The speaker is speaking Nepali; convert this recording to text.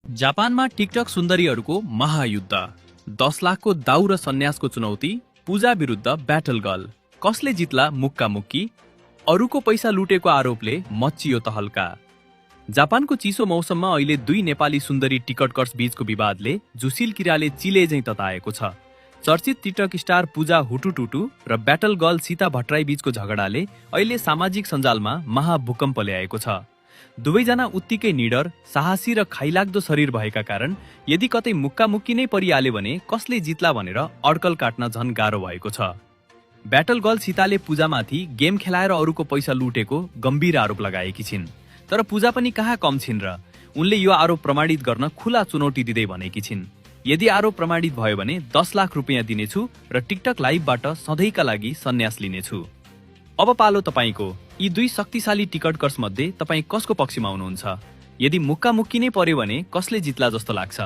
जापानमा टिकटक सुन्दरीहरूको महायुद्ध, 10 लाखको दाउ र सन्यासको चुनौती, पूजा विरुद्ध ब्याटल गर्ल, कसले जित्ला मुक्का मुक्की, अरूको पैसा लुटेको आरोपले मच्चियो तहल्का। जापानको चिसो मौसममा अहिले दुई नेपाली सुन्दरी टिकटकर्स बीचको विवादले झुसिल किराले चिले झैं तताएको छ। चर्चित टिकटक स्टार पूजा हुटुटुटु र ब्याटल गर्ल सीता भट्टराई बीचको झगडाले अहिले सामाजिक सञ्जालमा महाभूकम्प ल्याएको छ। दुवैजना उत्तिकै निडर, साहसी र खाइलाग्दो शरीर भएका कारण यदि कतै मुक्कामुक्की नै परिहाल्यो भने कसले जित्ला भनेर अड्कल काट्न झन गाह्रो भएको छ। ब्याटल गर्ल सीताले पूजामाथि गेम खेलाएर अरूको पैसा लुटेको गम्भीर आरोप लगाएकी छिन्। तर पूजा पनि कहाँ कम छिन् र उनले यो आरोप प्रमाणित गर्न खुला चुनौती दिँदै भनेकी छिन्। यदि आरोप प्रमाणित भयो भने 10 लाख रुपियाँ दिनेछु र टिकटक लाइभबाट सधैँका लागि सन्यास लिनेछु। अब पालो तपाईको। यी दुई शक्तिशाली टिकटकर्स मध्ये तपाई कसको पक्षमा हुनुहुन्छ? यदि मुक्कामुक्की नै पर्यो भने कसले जित्ला जस्तो लाग्छ?